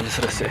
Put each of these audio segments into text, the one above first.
ስረስዕ።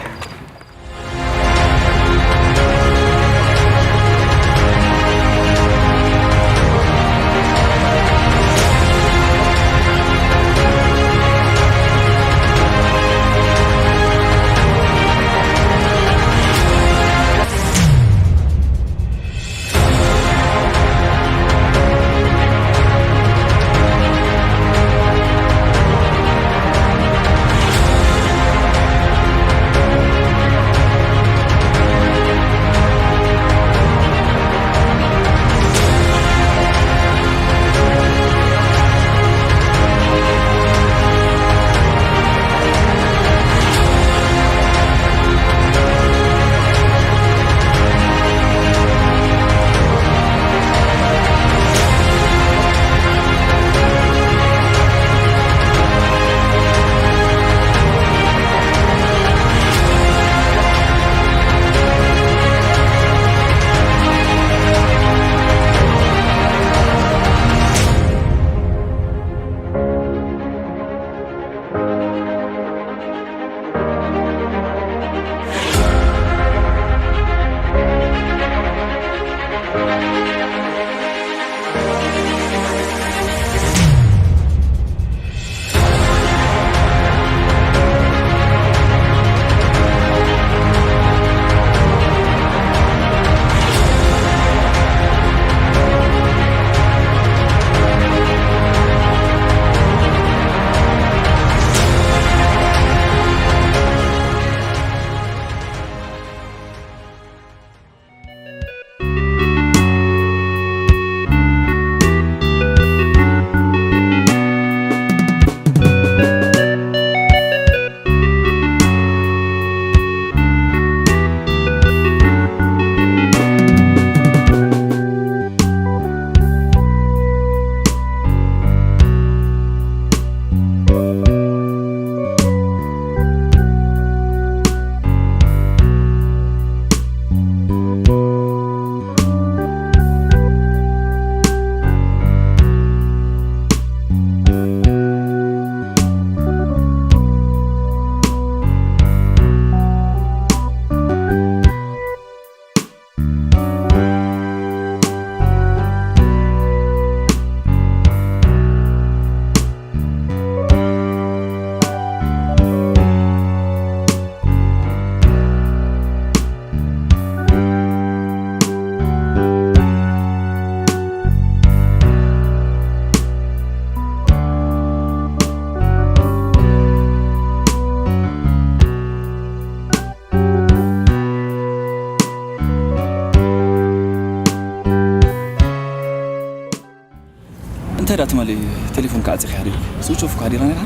እንታይ ዳ ትማሊ ቴሌፎንካ ዓጺኻ ሓዲርካ? ስዊች ኦፍ እኮ ሓዲራ ነይራ።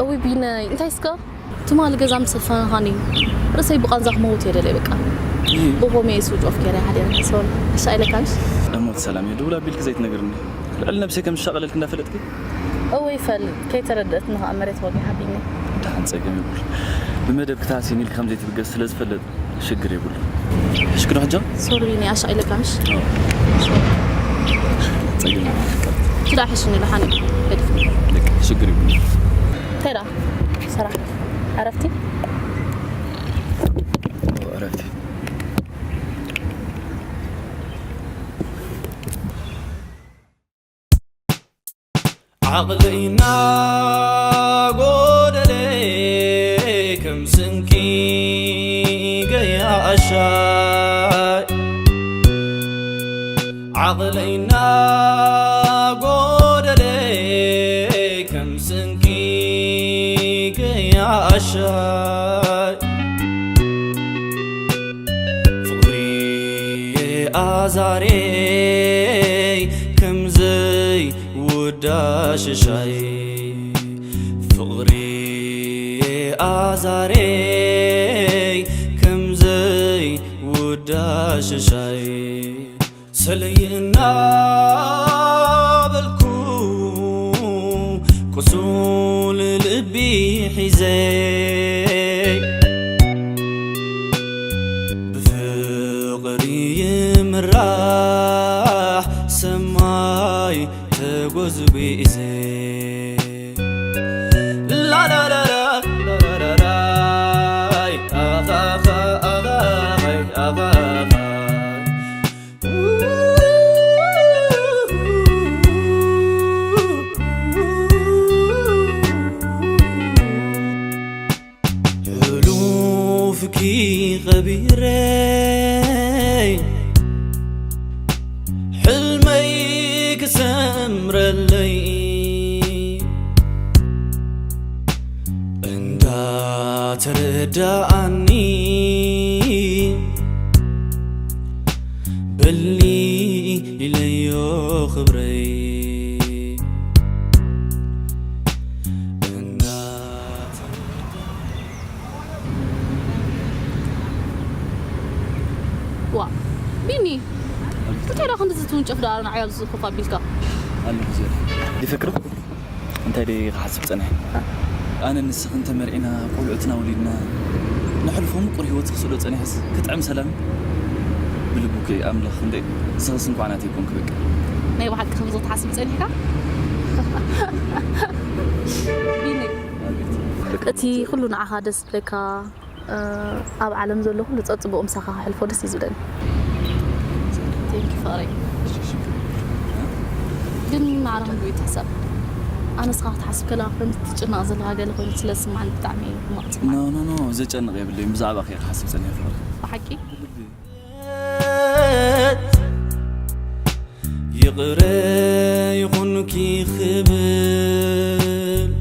እውይ ቢነይ፣ እንታይ እስከ? ትማሊ ገዛ ምስ ኣፋነኻኒ ርእሰይ ብቓንዛ ክመውት እየ ደልየ በቃ። ይሄ ብኾመይ ስዊች ኦፍ ገይረ ሓዲረ። ሶሪ፣ ኣሻ ኢለካ ምሽ? እሞት ሰላም እየ፣ ድውል ኣቢልኪ ዘይትነግርኒ? ልዕሊ ነብሰይ ከም ዝሻቐለልኪ እንዳፈለጥኪ? እወ ይፈልጥ፣ ከይተረድእትኒ ኸኣ መሬት ወጊሓ ቢኒ። ደሓን ጸገም የብሉን። ብመደብ ክታሲን ኢልኪ ከም ዘይትብገስ ስለ ዝፈልጥ ሽግር የብሉን። ሕሽኪ ዶ ሕጃ? ሶሪ ቢኒ፣ ኣሻ ኢለካ ምሽ? ጸገም የብሉን። ችዳ ሕሽኒ ደሓን እዩ። ገዲፍ። በቃ ሽግር የብሉን። እንታይ ደኣ? ስራሕ? ዕረፍቲ? ዕረፍቲ። ዓቕለይ እናጎደለ ከም ስንቂ ገያሻይ፣ ዓቕለይ እናጎደለ ከም ስንቂ ገያሻይ፣ ፍቕሪ ኣዛሬይ ከምዘይ ውዳ ሽሻይ፣ ፍቕሪ ኣዛሬይ ከምዘይ ውዳ ሽሻይ፣ ሰለይ እናበልኩ ቁሱል ልቢ ሒዘ፣ ብፍቕሪ ይምራሕ ሰማይ ተጎዝጒዘ። ላላላላ፣ ላላላላ፣ ኸቢረይ ሕልመይ ክሰምረለይ እንዳተረዳኣኒ በሊ ኢለዮ ክብረይ። ዋ ቢኒ፣ እንታይ ደኣ ክንድዚ ትውንጨፍ ደኣ ንዓይ ኣብዚ ኮፍ ኣቢልካ? ኣለኹ ዜድ። ይፍቅር እንታይ ደይ ክሓስብ ጸኒሐ? ኣነ ንስኽን ተመርዒና ቆልዑትና ወሊድና ነሕልፎ ምቁር ህይወት ክስእሎ ጸኒሐስ ክጥዕም ሰላም ብልቡኪ ኣምላኽ እንደ ንስኽስ እንኳዕ ናተይ ኮንክ በቃ። ናይ ብሓቂ ከምዚ ክትሓስብ ጸኒሕካ? ቢኒ፣ እቲ ኩሉ ንዓኻ ደስ ዝብለካ ኣብ ዓለም ዘሎ ኩሉ ጸጽቡቕ ምሳኻ ክሕልፎ ደስ እዩ ዝብለኒ። Thank you ፍቕረይ። ግን ማዕረ ክንድኡ ይትሕሰብ። ኣነ ንስኻ ክትሓስብ ከለኻ ከምቲ ትጭነቕ ዘለኻ ገለ ኮይኑ ስለ ዝስማዓኒ ብጣዕሚ እዩ ሕማቕ ዝስማዓኒ። No no no ዘጨንቕ የብለይን ብዛዕባኺ እየ ክሓስብ ጸኒሐ ፍቕረይ። ብሓቂ? ይቕረ ይኹንኪ ክብል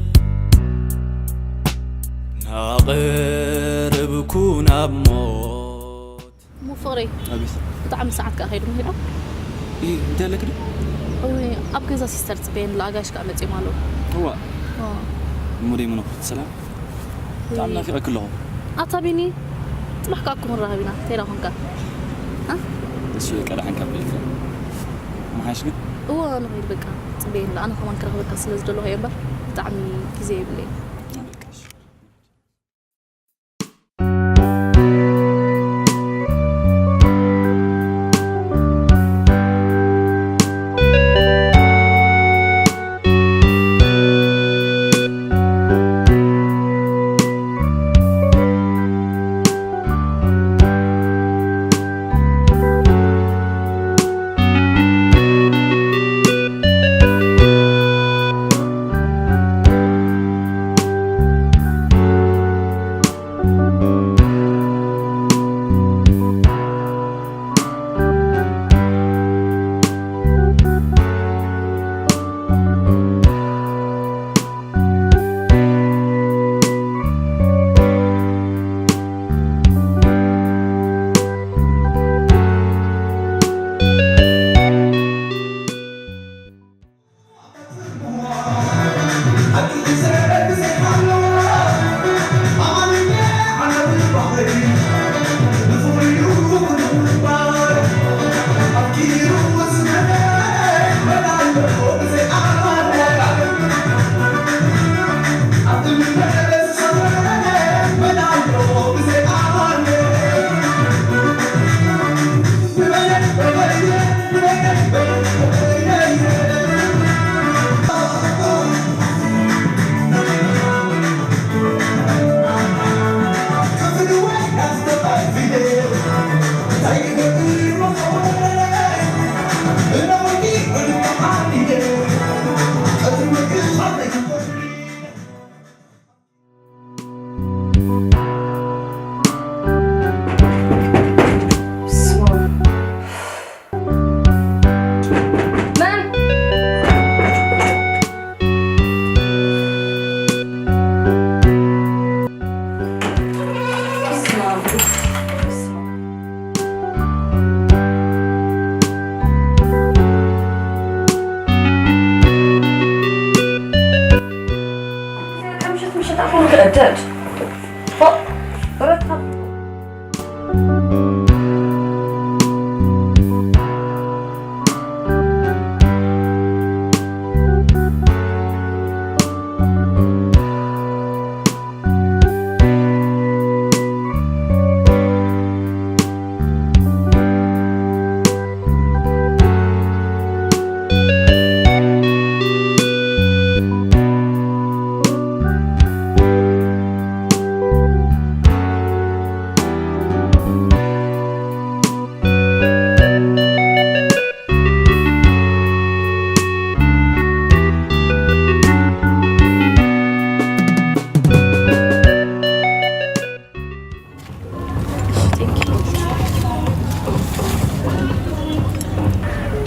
ናቐረብኩ ናብ ሞት። እሞ ፍቕረይ ኣቤት። ብጣዕሚ ሰዓት ከኣ ከይዱ ምሂዳ። እ እንታይ ኣለክ ዶ? እወ ኣብ ገዛ ሲስተር ጽበየን ለኣጋሽ ከኣ መጺኦም ኣለዉ። እዋ እሞ ደይ ምኖ ሰላም ብጣዕሚ ናፊቐክ ኣለኹ። ኣታ ቢኒ ጽባሕ ከኣ እኮ ክንራኸብ ኢና። እንታይ ደኣ ኮንካ? እሱ ቀዳሕን ካብ ልክ መሓሽ ግን እወ ንኸይድ በቃ ጽበየኒ ኣነ ከማን ክረኽበካ ስለ ዝደለኹ እየ እምበር ብጣዕሚ ግዜ የብለይ።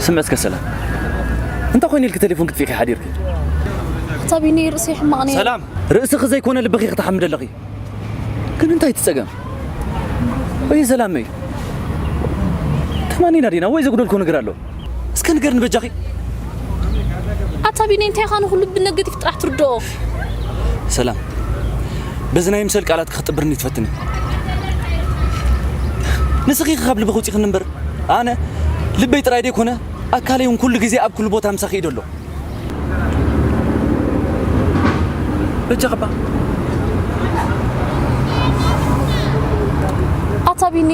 ስምዕስከ ሰላም፣ እንታይ ኮይኑ ኢልኪ ቴሌፎን ክትፊኺ ሓዲርኪ? ኣታ ቢኒ፣ ርእሰይ ሕማቕ ነይሩ። ሰላም፣ ርእስኺ ዘይኮነ ልብኺ ክትሓሚ ደለኺ። ግን እንታይ እቲ ጸገም? ወይ ሰላመይ፣ ተማኒና ዲና ወይ ዘጉደልኮ ነገር ኣሎ? እስከ ንገርኒ በጃኺ። ኣታ ቢኒ፣ እንታይ ኢኻ ንኹሉ ብነገቲቭ ጥራሕ ትርድኦ? ሰላም፣ በዚ ናይ ምሰል ቃላት ክትጥብርኒ ትፈትኒ። ንስኺ ካብ ልብኺ ውፂኽኒ እምበር፣ ኣነ ልበይ ጥራይ ደይኮነ፣ ኣካለይ እውን ኩሉ ግዜ ኣብ ኩሉ ቦታ ምሳኺ እዩ ዘሎ። በጃ ኸባ። ኣታ ቢኒ፣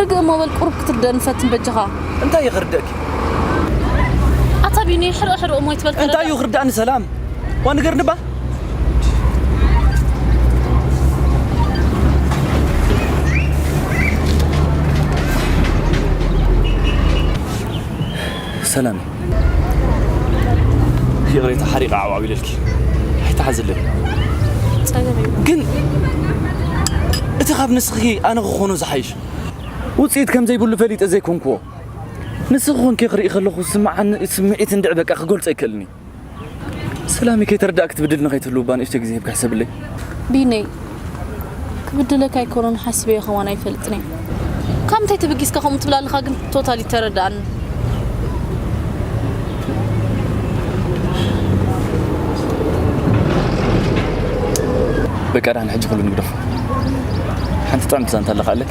ርግእ እሞ በል፣ ቁሩብ ክትርደእ ንፈትን በጃኻ። እንታይ እየ ክርደእኪ? ኣታ ቢኒ፣ ሕርቕ ሕርቕ እሞ ይትበል እንታይ እዩ ክርዳእኒ ሰላም? ዋ ንገርኒ ባ። ሰላም። ይቕሬታ ሓሪቐ ዓዋው ኢለልኪ። ኣይተሓዝለይ። ጸገም የብሉን። ግን እቲ ካብ ንስኺ ኣነ ክኾኖ ዝሓይሽ። ውጽኢት ከም ዘይብሉ ፈሊጠ ዘይኮንኩዎ። ንስኺ ኮንኪ ክርኢ ከለኹ ዝስምዓኒ ስምዒት እንድዒ በቃ ክገልጾ ኣይክእልን እየ። ሰላሚ ከይተረዳእኪ ትብድልኒ ከይትህልዊ እባ ንእሽቶ ግዜ ሂብኪ ሕሰብለይ። ቢነይ፣ ክብድለካ ኣይኮነን ሓሲበዮ ከማን ኣይፈልጥን እየ። ካብ ምንታይ ተበጊስካ ከምኡ ትብል ኣለኻ ግን ቶታሊ ተረዳእኒ። በቃ ዳን ሕጂ ኩሉ ንግደፎ። ሓንቲ ጥዕምቲ ዛንታ ኣለኻ ኣለኪ?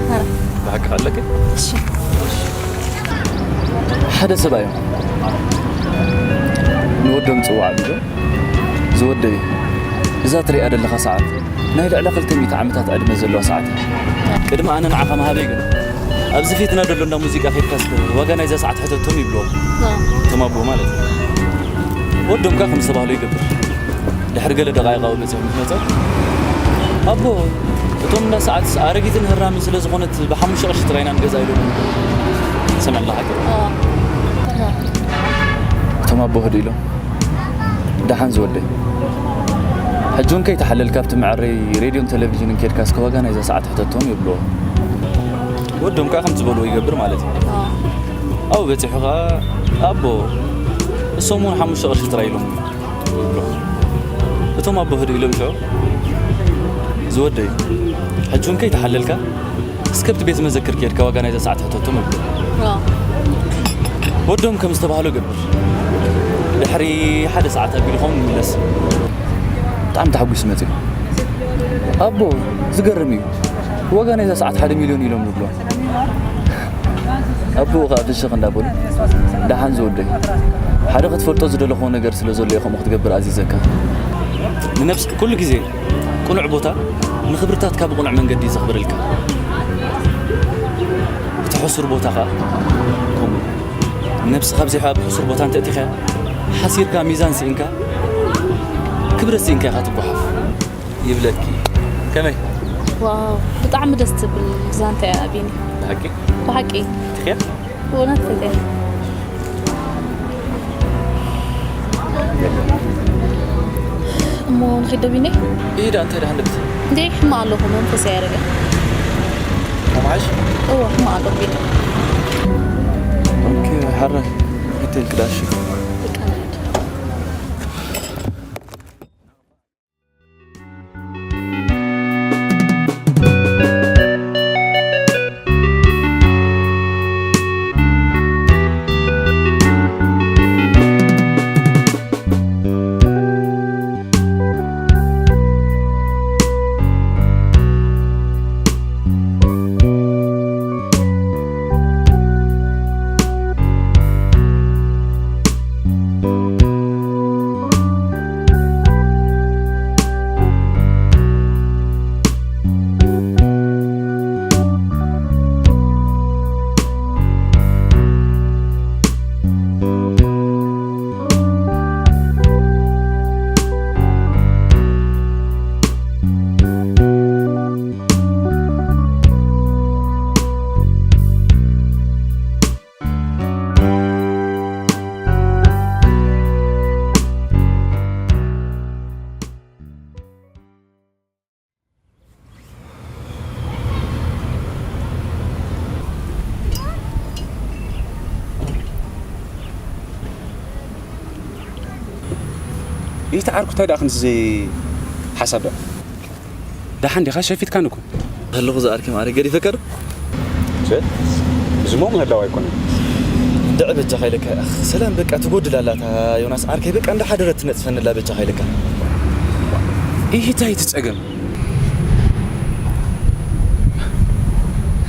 ኧረ። ብሓቂ ኣለኪ? እሺ። ሓደ ሰብኣይ እዮም ንወዶም ጽዋዕ ኣቢሎም፣ "ዝወደይ፣ እዛ ትሪኣ ዘለኻ ሰዓት ናይ ልዕሊ ክልተ ሚእቲ ዓመታት ዕድመ ዘለዋ ሰዓት እያ። ቅድሚ ኣነ ንዓኻ ምሃበይ ግን ኣብዚ ፊትና ዘሎ እንዳ ሙዚቃ ከይድካ እስከ ዋጋ ናይዛ ሰዓት ሕተቶም" ይብልዎ። እቶም ኣቦ ማለት እዩ። ወዶም ከኣ ከም ዝተባህሎ ይገብር። ድሕሪ ገለ ደቓይቕ ኣብኡ በጺሖም ምስ መጸ፣ "ኣቦ፣ እቶም እንዳ ሰዓት ኣረጊትን ህራምን ስለ ዝኾነት ብሓሙሽተ ቅርሺ ጥራይ ኢና ንገዝኣ" ኢሎም። ሰምዕላ ሓቂ? ኣዎ። እቶም ኣቦ ህድእ ኢሎም፣ "ደሓን ዝወደይ፣ ሕጂ እውን ከይተሓለልካ ኣብቲ መዐረይ ሬድዮን ቴሌቪዥንን ኬድካ እስከ ዋጋ ናይዛ ሰዓት ሕተቶም" ይብልዎ። ወዶም ከኣ ከም ዝበልዎ ይገብር ማለት እዩ። ኣዎ። ኣብኡ በጺሑ ከኣ፣ "ኣቦ፣ እሶም እውን ሓሙሽተ ቅርሺ ጥራይ" ኢሎም። እቶም ኣቦ ህድእ ኢሎም ሽዑ፣ "ዝወደይ፣ ሕጂ እውን ከይተሓለልካ እስከ ኣብቲ ቤት መዘክር ከይድካ ዋጋ ናይዛ ሰዓት ሕተቶም" ይብሉ። ዋው። ወዶም ከም ዝተባህሎ ገብር። ድሕሪ ሓደ ሰዓት ኣቢሉ ኸውን ይምለስ። ብጣዕሚ ተሓጒሱ መጺኡ። "ኣቦ፣ ዝገርም እዩ። ዋጋ ናይዛ ሰዓት ሓደ ሚልዮን ኢሎም" ንብሎ። ኣቦኡ ኸኣ ፍሽኽ እንዳበሉ፣ "ደሓን ዝወደይ፣ ሓደ ክትፈልጦ ዝደለኹዎ ነገር ስለ ዘሎ እየ ከምኡ ክትገብር ኣዚዘካ። ንነብስ-፣ ኩሉ ግዜ ቅኑዕ ቦታ ንኽብርታትካ ብቕኑዕ መንገዲ ዘኽብረልካ። እቲ ሕሱር ቦታ ኸኣ ከምኡ። ንነብስኻ ኣብዚኻ ኣብ ሕሱር ቦታ እንተእቲኻ፣ ሓሲርካ ሚዛን ስኢንካ፣ ክብረት ስኢንካ ኢኻ ትጓሓፍ" ይብለኪ። ከመይ? ዋው፣ ብጣዕሚ ደስ ትብል ዛንታ እያ ቢኒ። ብሓቂ? ብሓቂ። ትኽያ? ብእውነት ፈትያ። እሞ ንኺድ ዶ ቢኒ? ኢዳ እንታይ ደኣ ንብል? እንዴ፣ ሕማቕ ኣለኹ፣ መንፈስ ኣያረገ። ምሓሽ? እዎ፣ ሕማቕ ኣለኹ ቢኒ። ኦኬ፣ ሓራይ። ሆቴል ክዳሽ። በቃ ንሂድ። ይተዓርኩ እንታይ ደኣ ክንዚ ሓሳብ ደኣ? ደሓን ዲኻ? ሸፊትካን እኮ። ኣለኹ ዝኣርኪ ማዕረ ገዲፈካ ዶ? ሸት? እዚ እሞ ምህላው ኣይኮነን። ድዕ በጃኻ ኢለካ። ኣኽ፣ ሰላም በቃ ትጎድል ኣላ እታ ዮናስ ዓርከይ በቃ እንዳሓደረት ትነጽፈኒ ኣላ በጃኻ ኢለካ። ይህ እንታይ እቲ ጸገም?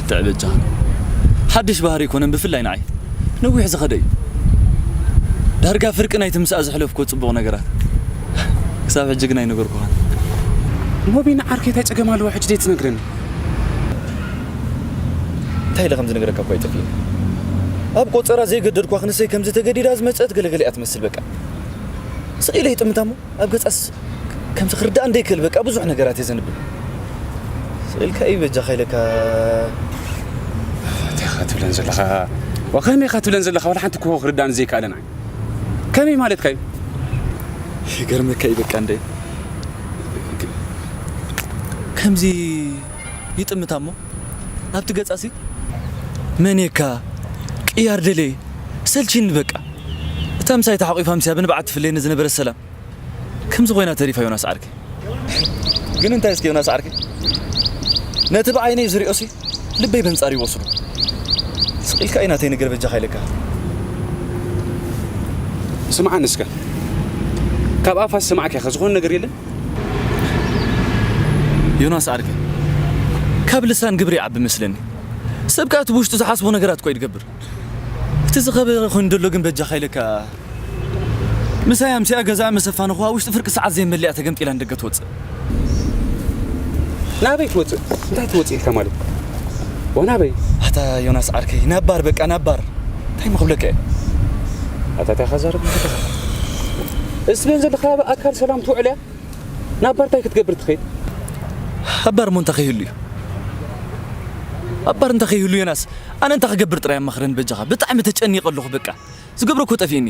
ድዕ በጃኻ። ሓድሽ ባህሪ ኣይኮነን ብፍላይ ንዓይ። ነዊሕ ዝኸደ እዩ። ዳርጋ ፍርቂ ናይቲ ምሳኣ ዘሕለፍኩዎ ጽቡቕ ነገራት። ክሳብ ሕጂ ግን ኣይነገርኩኻን። እሞ ቢኒ ዓርከይ እንታይ ጸገም ኣለዎ ሕጂ ደይ ትነግረኒ? እንታይ ኢለ ከም ዝነግረካ እኮ ኣይጠፍእን። ኣብ ቆጸራ ዘይገደድኳ ክንሰይ ከም ዝተገዲዳ ዝመጸት ገለገለ እያ ትመስል በቃ። ስቕ ኢለ ይጥምታ እሞ ኣብ ገጻስ ከም ዝኽርዳእ እንደይክእል በቃ ብዙሕ ነገራት እየ ዘንብብ። ስቕ ኢልካ እዩ በጃኻ ኢለካ። እንታይ ኢኻ ትብለን ዘለኻ? ዋ፣ ከመይ ኢኻ ትብለን ዘለኻ? ዋላ ሓንቲ እኮ ክርዳእኒ ዘይከኣለ ንዓይ። ከመይ ማለትካ እዩ? ይገርመካ እዩ በቃ እንደ ከምዚ ይጥምታ እሞ ኣብቲ ገጻሲ መኔካ ቅያር ደለየ ሰልቺኒ በቃ። እታ ምሳይ ተሓቂፋ ምስያ ብንብዓት ትፍለየኒ ዝነበረ ሰላም ከምዚ ኮይና ተሪፋ ዮናስ ዓርከይ። ግን እንታይ እስኪ ዮናስ ዓርከይ? ነቲ ብዓይነይ ዝሪኦሲ ልበይ በንጻር ይወስዶ። ስቕ ኢልካ እዩ ናተይ ነገር በጃኻ ኢለካ። ስምዓኒ እስከ። ካብ ኣፋ ዝሰማዕካ ኢኻ ዝኾነ ነገር የለን? ዮናስ ዓርከይ፣ ካብ ልሳን ግብሪ ይዓቢ መስለኒ። ሰብ ከኣ እቲ ብውሽጡ ዝሓስቦ ነገራት እኮ እዩ ዝገብር። እቲ ዝኸበረ ኮይኑ ዘሎ ግን በጃኻ ኢለካ ምሳይ ኣምሲኣ ገዛኣ መሰፋንኹዋ ውሽጢ ፍርቂ ሰዓት ዘይመሊኣ ተገምጢላ ንደገ ትወፅእ። ናበይ ትወፅእ? እንታይ ትወፅእ ኢልካ ማለት? ወናበይ? ኣታ ዮናስ ዓርከይ፣ ናብ ባር በቃ፣ ናብ ባር። እንታይ ምኽብለካ እየ? ኣታ እንታይ ኻዛረብ? እስበን ዘለኻ ኣካል ሰላም ትውዕል እያ? ናብ ባር እንታይ ክትገብር ትኸይድ? ኣብ ባር እሞ እንታይ ከይህሉ እዩ? ኣብ ባር እንታይ ከይህሉ ዮናስ? ኣነ እንታይ ክገብር ጥራይ ኣማኽረኒ በጃኻ። ብጣዕሚ ተጨኒቐ ኣለኹ በቃ። ዝገብሮ እኮ ጠፊእኒ።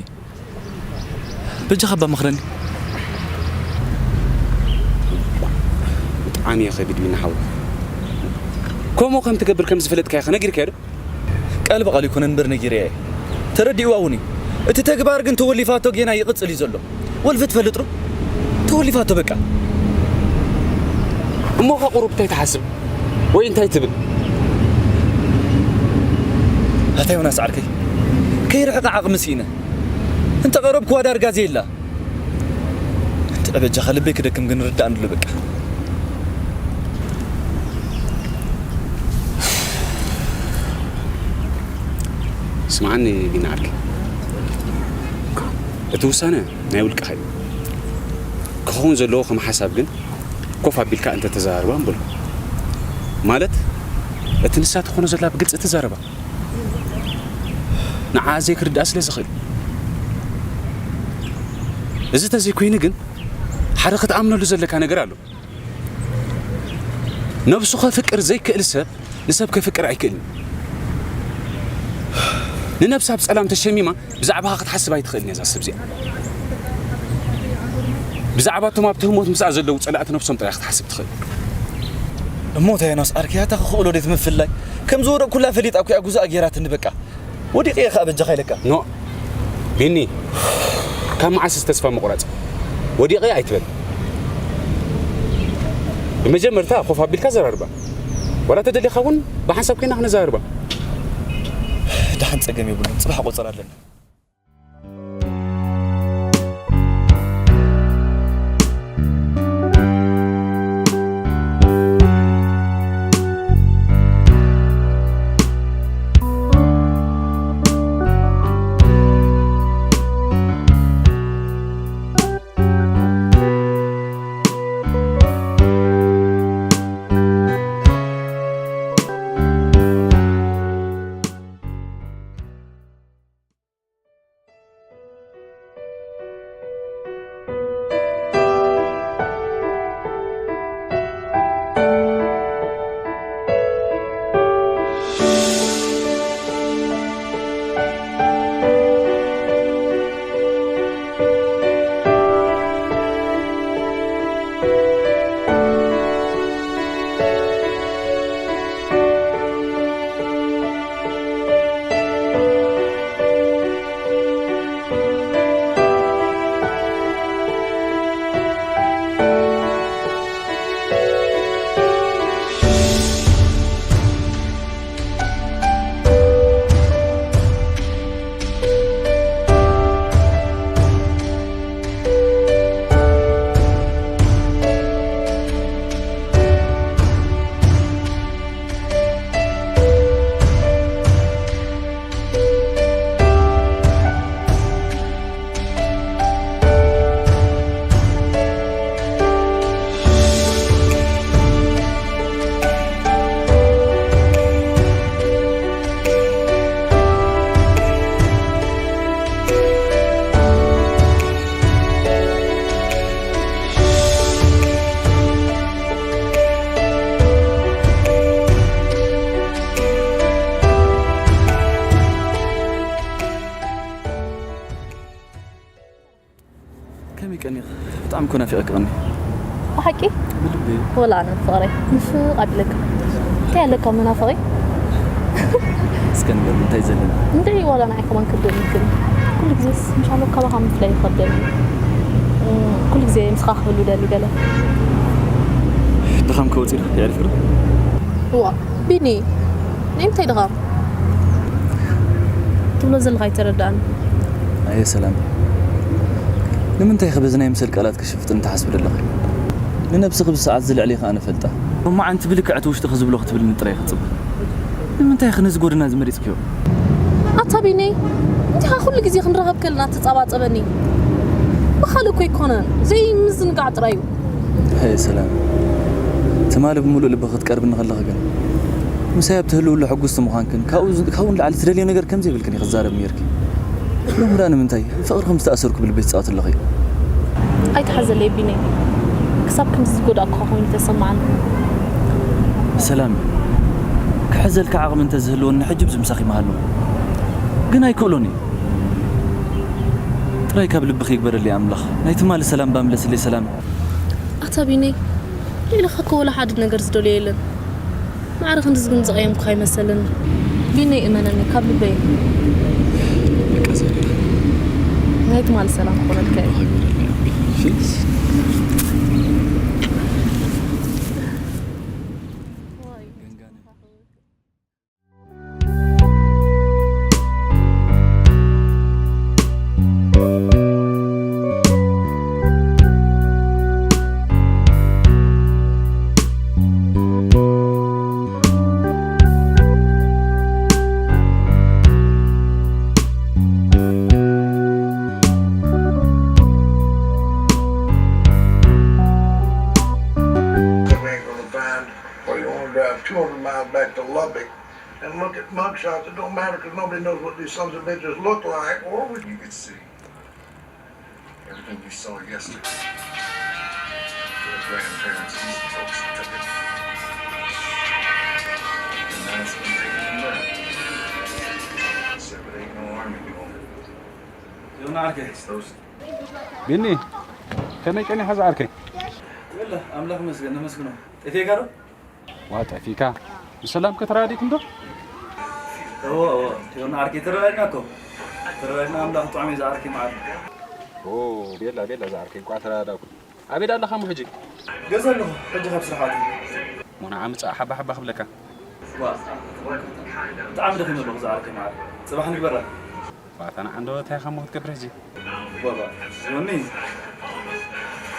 በጃኻ እባ መኽረኒ። ብጣዕሚ እየ ከቢድ ቢኒ ሓወይ። ከምኡ ከም ትገብር ከም ዝፈለጥካ ኢኻ ነጊርካዮ ዶ? ቃል ብቓል ይኮነ እምበር ነጊረያ እየ። ተረዲእዋ እውን እዩ። እቲ ተግባር ግን ተወሊፋቶ ጌና ይቕጽል እዩ ዘሎ። ወልፊ ትፈልጥ ዶ? ተወሊፋቶ በቃ። እሞ ኸ ቁሩብ እንታይ ትሓስብ? ወይ እንታይ ትብል? ኣታ ዮናስ ዓርከይ፣ ከይርሕቕ ዓቕሚ ስኢነ። እንተ ቀረብክዋ ዳርጋ ዘየላ። እንተ በጃኻ ልበይ ክደክም ግን ርዳእ ንድሎ በቃ። ስምዓኒ ቢኒ ዓርከይ። እቲ ውሳነ ናይ ውልቅኻ እዩ። ክኸውን ዘለዎ ከም ሓሳብ ግን ኮፍ ኣቢልካ እንተተዘራርባ ምበልኩ። ማለት እቲ ንሳ ትኾኖ ዘላ ብግልጺ ተዛረባ። ንዓ ዘይክርድኣ ስለ ዝኽእል። እዚ ተዘይኮይኑ ግን ሓደ ክትኣምነሉ ዘለካ ነገር ኣሎ። ነብሱ ከፍቅር ዘይክእል ሰብ ንሰብ ከፍቅር ኣይክእልን። ንነብሳ ብጸላም ተሸሚማ ብዛዕባኻ ክትሓስብ ኣይትኽእልን እያ እዛ ሰብ እዚኣ። ብዛዕባ እቶም ኣብ ትህሞት ምስኣ ዘለዉ ጸላእቲ ነብሶም ጥራይ ክትሓስብ ትኽእል። እሞ እንታይ ዮናስ ዓርከይ ኣታ ክኽእሎ ድየ እቲ ምፍልላይ? ከም ዝወደቕኩላ ፈሊጣ እኮ እያ ጉዛኣ ገይራትኒ በቃ። ወዲቐ እየ ኸኣ በጃኻ ኢለካ። ኖ ቢኒ፣ ካብ መዓስ ተስፋ ምቑራጽ? ወዲቐ ኣይትበል። ብመጀመርታ ኮፍ ኣቢልካ ዘራርባ። ዋላ ተደሊኻ እውን ብሓንሳብ ኮይና ክነዘራርባ። ደሓን ጸገም የብሉን። ጽባሕ ቆጸራ ኣለና። ናፊቐኪ ቀኒ። ብሓቂ ብልቢ ወላ ኣነ ፍቕረይ ንፍቕ ኣቢለካ እንታይ ኣለካ መናፍቒ እስከ ንገር እንታይ ዘለና እንድዒ ዋላ ንዓይ ከማን ክብደኒ ይክእል ኩሉ ግዜ ምስ ኣለኩ ካባኻ ምፍላይ ይኸብደኒ ኩሉ ግዜ ምስኻ ክህሉ ደሊ ገለ ድኻም ከወፂ ዶ የዕሪፍ ዶ ዋ ቢኒ ናይ ምንታይ ድኻም ትብሎ ዘለኻ ኣይተረዳእን ኣየ ሰላም ንምንታይ ከ በዚ ናይ ምሰል ቃላት ክሽፍጥን ትሓስቢ ዘለኺ ንነብስኺ ብሰዓት ዝልዕሊ ከኣ ንፈልጣ እሞ ዓንቲ ብልክዕ እቲ ውሽጥኺ ዝብሎ ክትብልኒ ጥራይ ክጽበ ንምንታይ ኢኺ ነዚ ጎደና እዚ መሪጽክዮ ኣታ ቢነይ እንዲኻ ኩሉ ግዜ ክንራኸብ ከለና ትጻባጸበኒ ብኻልእ እኮ ኣይኮነን ዘይምዝንጋዕ ጥራይ እዩ ኣየ ሰላም ትማሊ ብምሉእ ልቢ ክትቀርብኒ ከለኺ ግን ምሳይ ኣብ ትህልውሉ ሕጉስቲ ምዃንክን ካብኡ ንላዕሊ ትደልዮ ነገር ከም ዘይብልክን ኢኺ ትዛረቢ ነይርኪ ሎሚ ደኣ ንምንታይ ፍቕርኺ ምስ ተኣሰርኩ ብልበይ ትጻወቲ ኣለኺ ኣይትሓዘለይ ቢነይ ክሳብ ክንድዚ ዝጎዳእኩኻ ኮይኑ ተሰማዓኒ ሰላም ክሕዘልካ ዓቕሚ እንተዝህልወኒ ሕጂ ኣብዚ ምሳኺ ምሃለኹ ግን ኣይክእሎን እዩ ጥራይ ካብ ልብኺ ይግበረለይ ኣምላኽ ናይ ትማሊ ሰላም ባምለስለይ ሰላም ኣታ ቢነይ ልዕልኻ እኮ ወላ ሓደ ነገር ዝደልዮ የለን ማዕረ ክንድዚ ግን ዝቐየምኩኻ ኣይመሰለኒ ቢነይ እመነኒ ካብ ልበይ በቃ ዘሪራ ናይ ትማሊ ሰላም ክኾነልካ እዩ Or you want to drive two hundred miles back to Lubbock and look at mugshots. It don't matter because nobody knows what these sons of bitches look like. Or what you could see. Everything you saw yesterday. Your grandparents, these folks that took it. And now it's been taken from them. Except it ain't no army doing it. ዮና ዓርከይ It's those ቢኒ ከመይ ቀኒኻ ዝዓርከይ የለ ኣምላኽ መስገን ነመስግኖ ጠፊካ ዶ ዋ ጠፊካ ብሰላም ከተራዲኩም ዶ እዎ እዎ ዮና ዓርከይ ተረዳድና እኮ ተረዳድና ኣምላኽ ጥዑም እዩ ዝዓርከይ መዓር ኦ ቤላ ቤላ ዝዓርከይ እንኳዕ ተረዳዳኩም ኣበይ ዳ ኣለኻ ሞ ሕጂ ገዛ ኣለኹ ሕጂ ካብ ስራሕ ኣትየ ሞና ዓምፃ ሓባ ሓባ ክብለካ ዋ ብጣዕሚ ደኺመ ኣለኹ ዝዓርከይ መዓር ፅባሕ ንግበራ ባታ ንዓንዶ እንታይ ኢኻ ሞ ክትገብር ሕጂ ባባ ዮኒ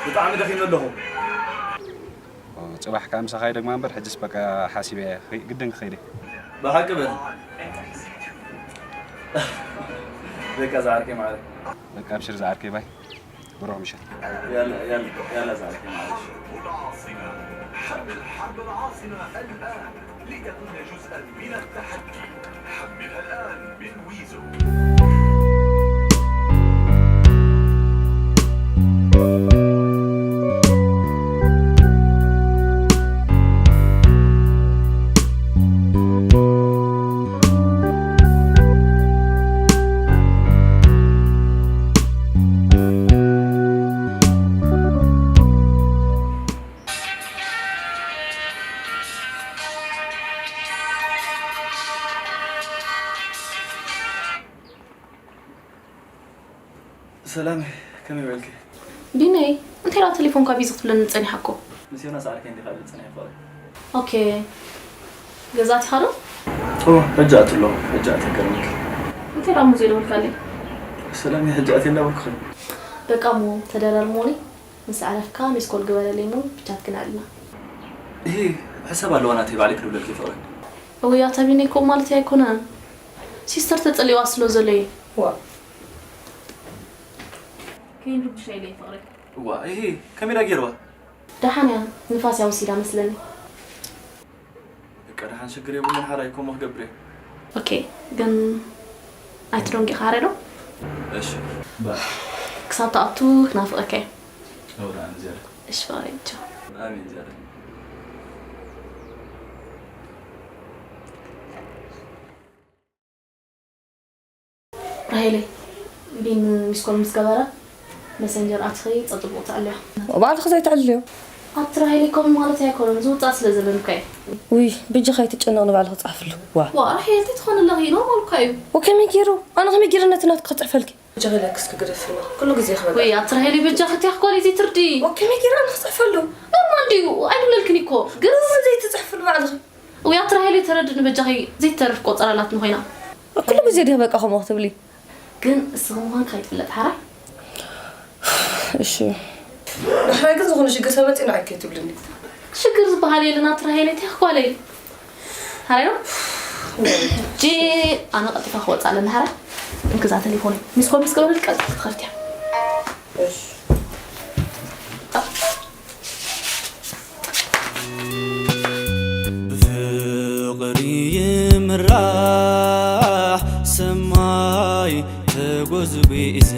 ብጣዕሚ ደኺመ ኣለኹ ኦ፣ ፅባሕ ከዓ ምሳኻ ይደግማ እምበር ሕጅስ በቃ ሓሲበ ግድን ክኸይደ ብሓቂ በል በቃ ዝዓርከይ መዓር በቃ ኣብሽር ዝዓርከይ ባይ ብሩኽ ምሸት ያላ ያላ ያላ ዝዓርከይ መዓር العاصمة حمل حب العاصمة الآن لتكون جزءا من التحدي حملها الآن من ويزو ሰላም ከመይ ውዕልኪ? ቢነይ እንታይ ደኣ ቴሌፎንካ ቢዚ ክትብለኒ ጸኒሓ እኮ። ምስ ዮናስ ዓርከይ እንዲኻ ዝብል ጸኒሐ ይኽእል። ኦኬ ገዛ ኣቲኻ ዶ? ኦ ሕጂ ኣትሎ ሕጂ ኣተከርምክ። እንታይ ደኣ እሞ ዘይደወልካለይ? ሰላም ሕጂ ኣትየ እንዳበልኩኺ። በቃ እሞ ተደራርሞኒ ምስ ዓረፍካ ሚስኮል ግበረለይ እሞ ብቻት ክነዕልና። እሂ ሕሳብ ኣለዋ ናተይ ባዕለይ ክድውለልኪ ፍቕረይ። እውይ ኣታ ቢነይ ከምኡ ማለተይ ኣይኮነን። ሲስተር ተጸሊዋ ስለ ዘሎ እየ። ዋ ከይንርብሻ ኢለ እየ ፍቕረይ። እዋ እሂ ከመይ ዳ ገይርዋ? ደሓን እያ ንፋስ እያ ወሲዳ መስለኒ። በቃ ደሓን ሽግር የብሉን ሓራይ ከምኡ ክገብር እየ። ኦኬ ግን ኣይትደንጊ ሓራይ ዶ? እሺ ክሳብ ትኣቱ ክናፍቐካ እየ። ኣውራ ዝያዳ እሺ ፍቕረይ ቻው። ኣሜን ዝያዳ ራሄለይ ቢን ሚስኮል ምስ ገበረ መሰንጀር ኣትኺ ጸጥቦ ተኣልያ። ባዕልኺ ዘይትዕልልዮ። ኣብ ትራሄሊ ከምኡ ማለት ኣይኮነን፣ ዝውጻእ ስለ ዘለኒ እኮ እየ። ውይ፣ ብጃኺ ኣይትጨነቕ፣ ንባዕልኺ ጻሕፍሉ። ዋ። ዋ፣ ራሄል፣ እንታይ ትኾኒ ኣለኺ? ኖርማል እኮ እዩ። ወከመይ ገይሩ? ኣነ ከመይ ገይረ ነቲ ናትኪ ክጽሕፈልኪ? ብጃኺ ለክስ ክግደፍና። ኩሉ ግዜ ክበላ። ወይ፣ ኣብ ትራሄሊ ብጃኺ እቲ ኣኽጓል እዚ ትርዲ። ወከመይ ገይረ ኣነ ክጽሕፈሉ? ኖርማል ድዩ? ኣይድለልክን እኮ። ግን ኖርማል ዘይትጽሕፍሉ ባዕልኺ። ወይ፣ ኣብ ትራሄሊ ተረድእኒ፣ በጃኺ ዘይትተርፍ ቆጸራ ኣላትኒ ኮይና። ኩሉ ግዜ ድየ በቃ ከምኡ ክትብሊ? ግን እስኺ ምዃንኪ ኣይፍለጥ፣ ሓራይ? እሺ። ንሕራይ ግን ዝኾነ ሽግር ተመጺኡ ንዓይ ከይትብልኒ። ሽግር ዝበሃል የለን፣ ኣብ ትራሄሊ እንታይ ክጓለይ? ሓራይ ነው? ጂ፣ ኣነ ቀልጢፈ ክወጽእ ኣለኒ፣ ሓራይ። እንክዛ ተሌፎነይ። ሚስ ኮል ምስ ገበረልኪ ቀልጢፍኪ ትኸፍትያ። እሺ። ብፍቕሪ ይምራሕ ሰማይ ተጎዝጒዘ።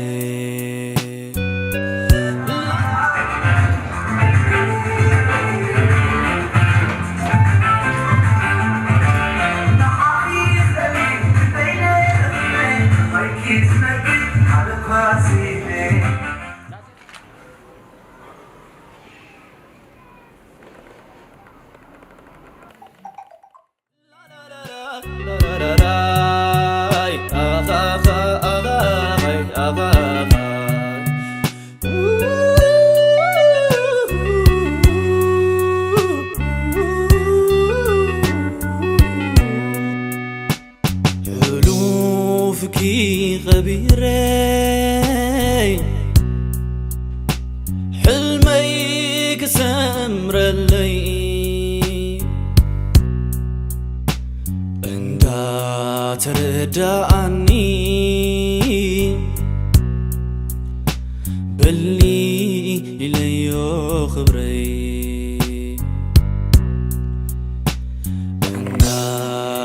ሕሉፍኪ ቐቢረ ሕልመይ ክሰምረለይ እንዳተረዳኣኒ በሊ ኢለዮ ክብረይ።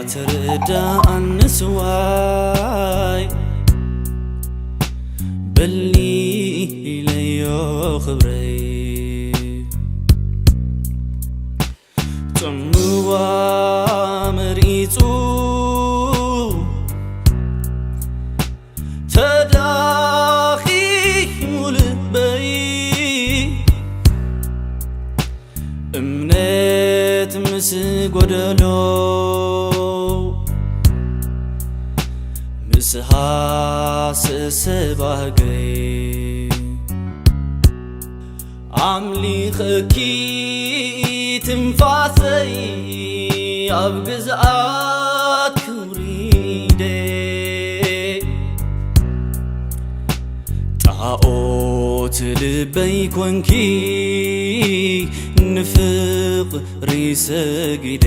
እናተረዳኣኒ ስዋይ በሊ ኢለዮ ክብረይ። ጽምዋ መሪጹ ተዳኺሙ ልበይ እምነት ምስ ጎደሎ ምስ ሃሰሰ ባህገይ ኣምሊኸኪ ትንፋሰይ ኣብ ግዝኣት ክውሪደ ጣኦት ልበይ ኮንኪ ንፍቕሪ ሰጊደ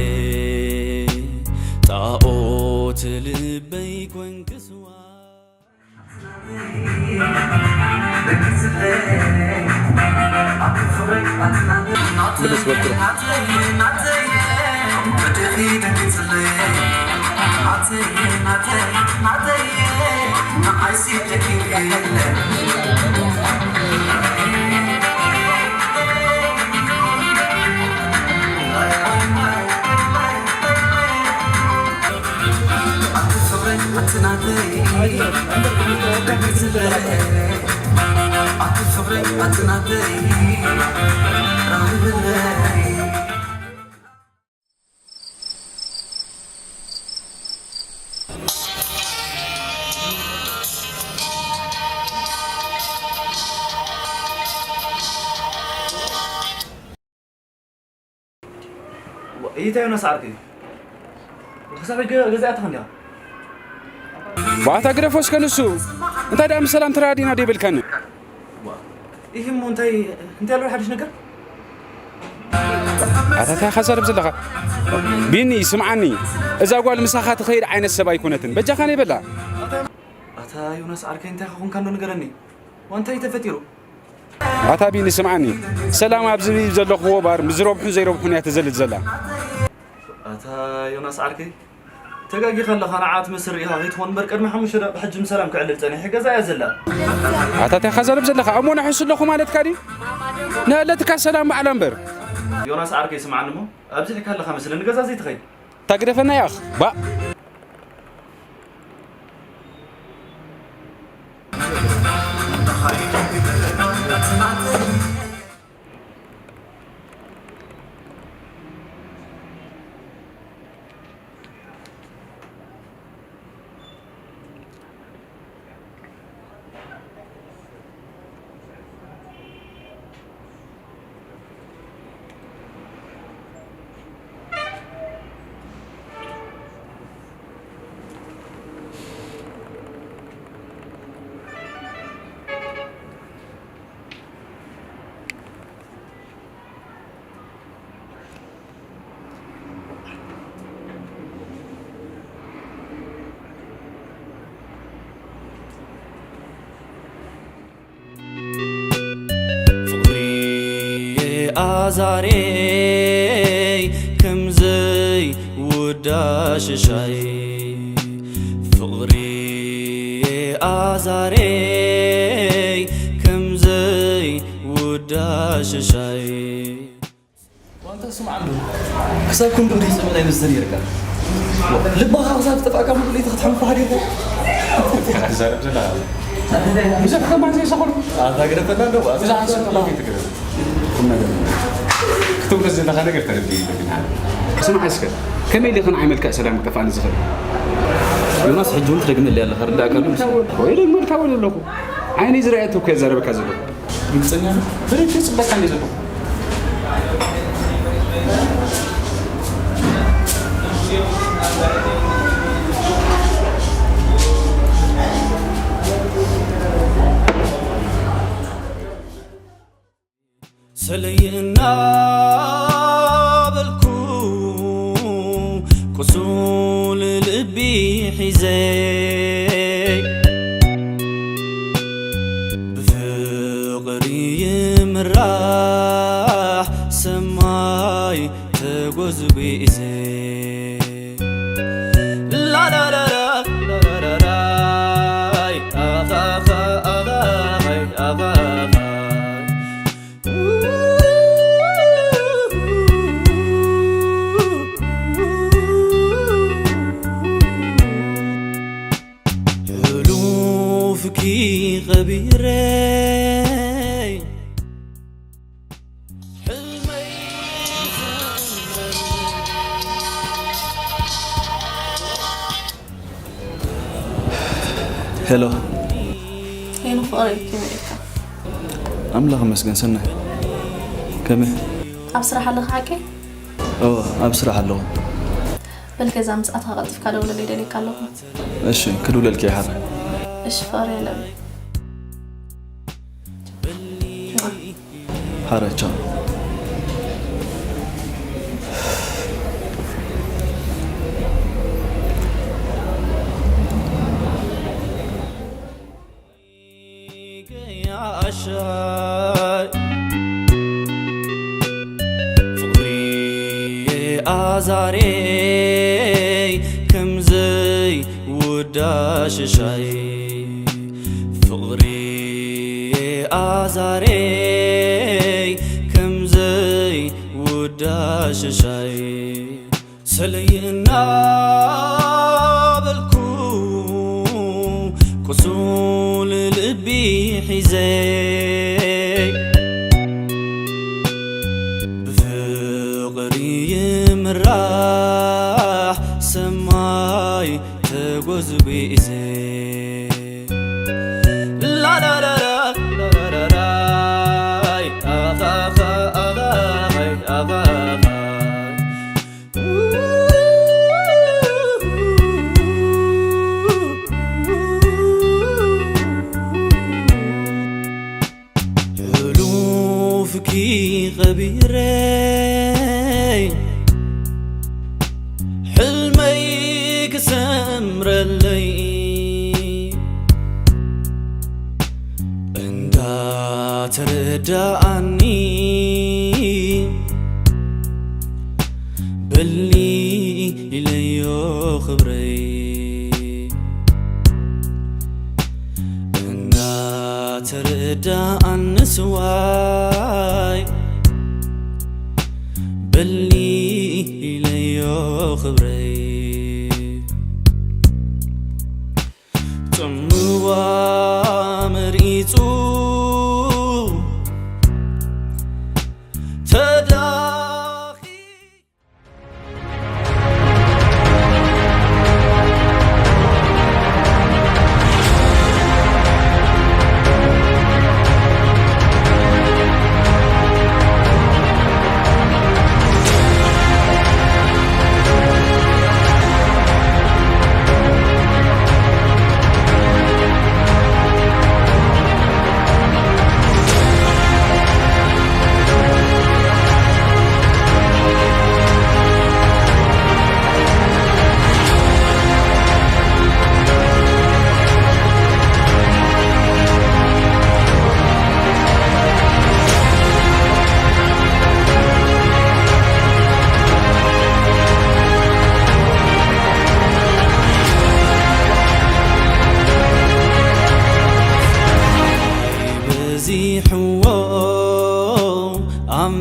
ጣኦት ልበይ ኮንኪ ስዋ እይታ ዮናስ ዓርከይ፣ ክሳብ ሕጂ ገዛ ኣትኻ እንዲኻ? ባታ ግደፎ እስከ ንሱ። እንታይ ደኣ ምስ ሰላም ተራዲና ዶ ይብልካኒ? ዋ፣ ይህ እሞ እንታይ፣ እንታይ ኣሎ ሓድሽ ነገር? ኣታ እንታይ ኢኻ ዘረብ ዘለኻ? ቢኒ፣ ስምዓኒ። እዛ ጓል ምሳኻ ትኸይድ ዓይነት ሰብ ኣይኮነትን። በጃኻ ነይ በላ። ኣታ ዮናስ ዓርከይ፣ እንታይ ክኾንካ ኣሎ ንገረኒ። ዋንታይ ተፈጢሩ? ኣታ ቢኒ ስምዓኒ፣ ሰላም ኣብዚ ዘለኽዎ ባር ምስ ዝረብሑን ዘይረብሑን እያ ትዘልል ዘላ። ኣታ ዮናስ ዓርከይ፣ ተጋጊኻ ኣለኻ። ንዓ ትመስል ርኢኻ ከይትኾን እምበር፣ ቅድሚ ሓሙሽተ ደቂቕ ሕጂ ምስ ሰላም ክዕልል ጸኒሐ ገዛ እያ ዘላ። ኣታ እንታይ ኢኻ ዘረብ ዘለኻ? እሞ ንሕሱ ኣለኹ ማለትካ ድዩ? ንእለትካ ሰላም በዓላ እምበር። ዮናስ ዓርከይ ስምዓኒ እሞ፣ ኣብዚሕካ ኣለኻ መስለኒ ገዛ ዘይትኸይድ። ታግደፈና ያኽ፣ ባእ። ኣዛሬይ ከምዘይ ውዳ ሽሻይ ፍቕሪ ኣዛሬይ ከምዘይ ውዳ ሽሻይ ዋንታ ስምዓ እንዶ ክሳብ ክንዱ ዘይጽምእ ናይ ብዝተር ይርካ ልባኻ ክሳብ ዝጠፋእካ ሙሉ ክትሕንፋ ሃዲርካ ክትዛረብ ዘላ ብዙሕ ከማን ዘይሰኽሩ ኣታ ግደፈና እንዶ ብዙሕ ኣንስቶ ክትብሎ ዘለኻ ነገር ተረድእ ይበግና ስምዓ እስከ ከመይ ኢለ ከን ዓይመልካ ሰላም ክጠፋእኒ ዝኽእል ዮናስ ሕጂ እውን ትደግመለይ ኣለኻ ርዳእካ ዶ ወይ ደግመልካ እውን ኣለኹ ዓይነይ ዝረኣየት እኮ የዛረበካ ዘለኹ ግልፀኛ ነው በደንብ ጽበቃ እንደ ዘለኹ ሰለይ እናበልኩ ቁሱል ልቢ ሒዘ ብፍቕሪ ይምራሕ ሰማይ ተጎዝጒዘ ላላላላ ላላላላይ ኣኻኻ ኣኻኻይ ኣኻኻ ሕሉፍኪ ቐቢረይ ሄሎ ሄሎ ፍቕረይ ከመይ ኢልካ ኣምላኽ መስገን ሰናይ ከመይ ኣብ ስራሕ ኣለኻ ሓቂ እወ ኣብ ስራሕ ኣለኹ በል ገዛ ምስ ኣተኻ ቀልጥፍካ ደውለለይ ደልየካ ኣለኹ እሺ ክድውለልኪ እየ ሓር እሺ ፍቕረይ ኣለኒ ሓረቻ ፍቕሪ ኣዛሬይ ከምዘይ ውዳ ሽሻይ ፍቕሪ ኣዛሬይ ከምዘይ ውዳ ሽሻይ ሰለይ እናበልኩ ቁሱል ልቢ ሒዘ ብፍቕሪ ይምራሕ ሰማይ ተጎዝጒዘ ላላላላ ላላላላይ ኣኻኻ ኣኻኻይ ኣኻኻ ሕሉፍኪ ቐቢረይ ሕልመይ ክሰምረለይ እንዳተረዳኣኒ በሊ ኢለዮ ክብረይ እንዳተረዳኣኒ ስዋይ በሊ ኢለዮ ክብረይ ጽምዋ መሪጹ ተዳኺ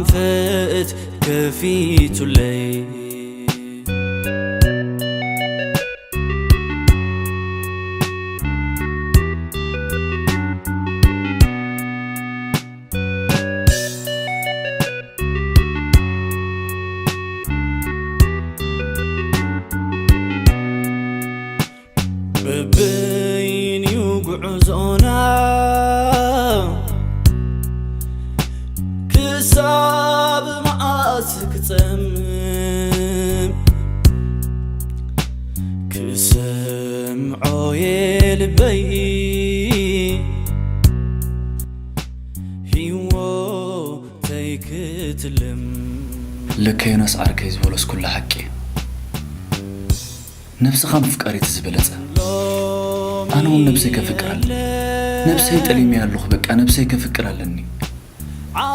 ፍት ከፊቱለይ። በበይንዩ ጉዕዞና ክሳብ መዓስ ክጸምም ክሰምዖ የልበይ ህይወተይ ክትልም። ለካ ዮናስ ዓርከይ ዝበሎስ ኩሉ ሓቂ። ነብስኻ ምፍቃር እቲ ዝበለጸ። ኣነ እውን ነብሰይ ከፍቅር ኣለኒ። ነብሰይ ጠሊመያ ኣለኹ፣ በቃ ነብሰይ ከፍቅር ኣለኒ።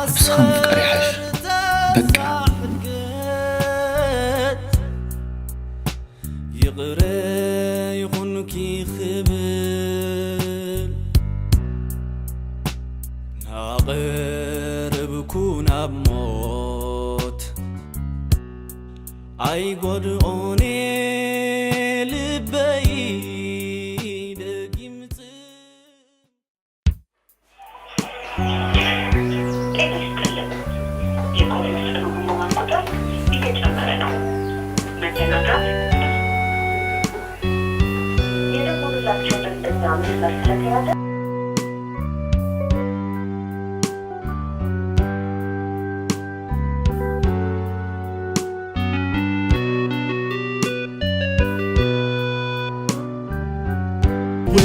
ነብስኻ ምፍቃር ይሓሽ። በቃ። ይቕረ ይኹንኪ ክብል ናቐረብኩ ናብ ሞት ኣይጎድኦን ልበይ ደጊም ጥ- ጤና ይስጥልን። የኮሜንት ጽሑፍ ቁጥር እየጨመረ ነው። መዘናጋት። የደወሉላቸው ደንበኛ መስመር ስለተያዘ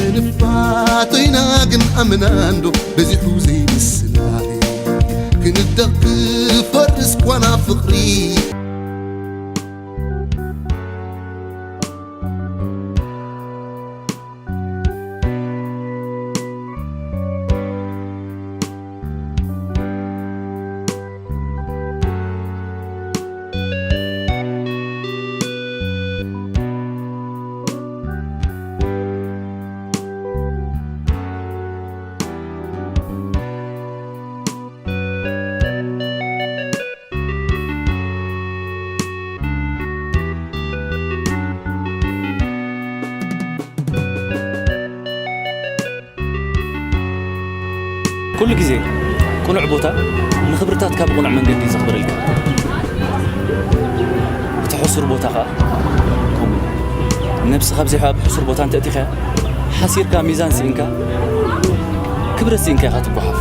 ወንፋቶይና ግን ኣመናንዶ በዚሑ ዘይምስናይ ክንደቕ ክፈርስ ኳና ፍቕሪ። ኩሉ ግዜ ቅኑዕ ቦታ ንኽብርታትካ ብቕኑዕ መንገዲ እዩ ዘኽብረልካ። እቲ ሕሱር ቦታ ኸኣ ከምኡ። ነብስኻ ብዘይሓ ኣብ ሕሱር ቦታ እንተ ኣእቲኻያ፣ ሓሲርካ ሚዛን ስኢንካ፣ ክብረት ስኢንካ ኢኻ ትጓሓፍ።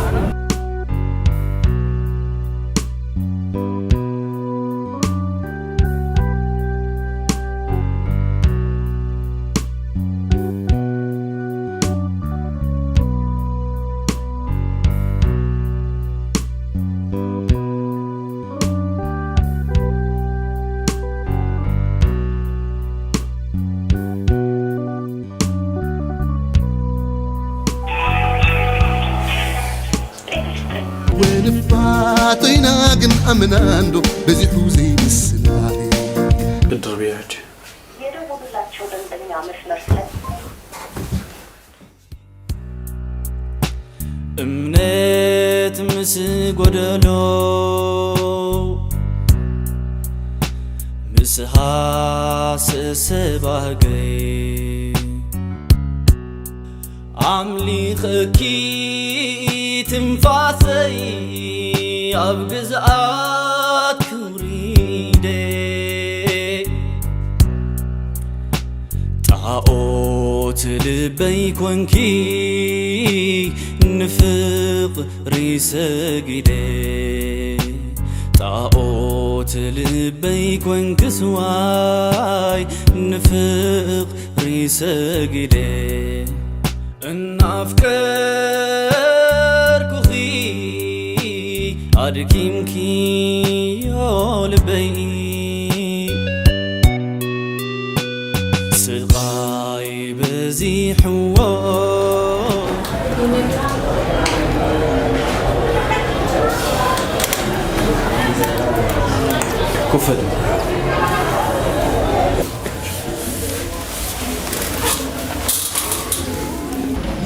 ወንፋቶይና ግን ኣመናንዶ በዚሑ ዘይምስናይ። ብድር ብያጅ። የደወሉላቸው ደንበኛ መስመር ስለ እምነት ምስ ጎደሎ፣ ምስ ሃሰሰ ባህገይ፣ ኣምሊኸኪ ትንፋሰይ ኣብ ግዝኣት ክብሪደ። ጣኦት ልበይ ኮንኪ ንፍቕሪ ሰጊደ። ጣኦት ልበይ ኮንኪ ስዋይ ንፍቕሪ ሰጊደ። እናፍቀርኩኺ ኣድኪምክዮ ልበይ፣ ስቓይ በዚሕዎ። ኩፈል።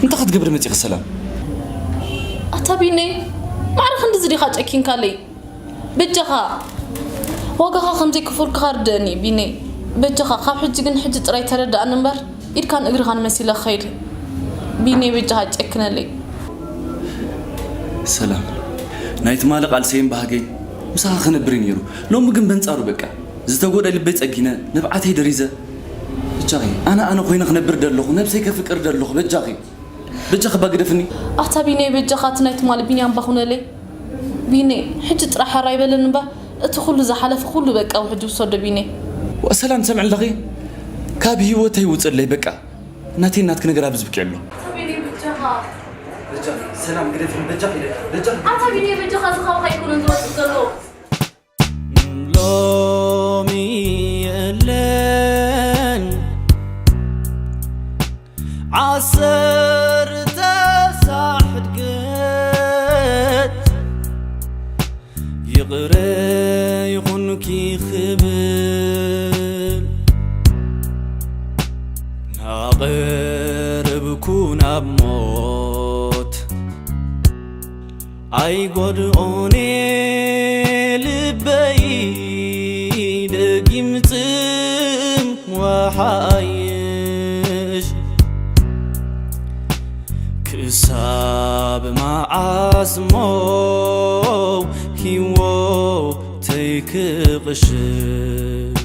እንታይ ክትገብሪ መፂኺ ሰላም? ኣታ ቢነይ፣ ማዕረ ክንድዚ ዲኻ ጨኪንካለይ? በጃኻ ዋጋኻ ከምዘይ ክፉር ክኻርደኒ ቢነይ። በጃኻ ካብ ሕጂ ግን ሕጂ ጥራይ ተረዳእኒ እምበር ኢድካን እግርኻን መሲለ ክኸይድ። ቢነይ በጃኻ ጨክነለይ። ሰላም፣ ናይ ትማሊ ቃልሰይን ባህገይ ምሳኻ ክነብር እዩ ነይሩ። ሎሚ ግን በንጻሩ በቃ ዝተጎድአ ልበይ ጸጊነ ንብዓተይ ደሪዘ። በጃኺ ኣነ ኣነ ኮይነ ክነብር ደለኹ፣ ነብሰይ ከፍቅር ደለኹ። በጃኺ በጃኺ ባግደፍኒ። ኣታ ቢነይ በጃኻ እቲ ናይ ትማሊ ቢንያም ባኹነለይ። ቢነይ ሕጂ ጥራሕ ሕራይ በለኒ እምበር እቲ ኩሉ ዝሓለፈ ኩሉ በቃ ውሕጅ ውሰዶ ቢነይ። ሰላም ትሰምዕ ኣለኺ? ካብ ህይወተይ ውፅለይ በቃ። ናተይ ናትኪ ነገር ኣብዚ ብቂዕ ኣሎ። ሰላም ግደፍኒ በጃኺ ኢለኪ በጃኺ። ኣታ ቢነይ በጃኻ ዝኻብካ ኣይኮነን ዝወፅእ ዘሎ። ሎሚ የለን ዓሰርተ ሳዕ ሕድገት ይቕረ ይኹንኪ ክብል ናቐረብኩ ናብ ሞት ኣይጎድኦኔ ልበይ ደጊም ጽም ወሓይሽ ክሳብ መዓስ ሞ ህይወተይ ክቕሽሽ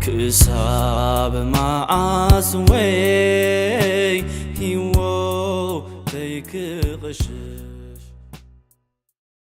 ክሳብ መዓስ ወይ ህይወተይ ክቕሽሽ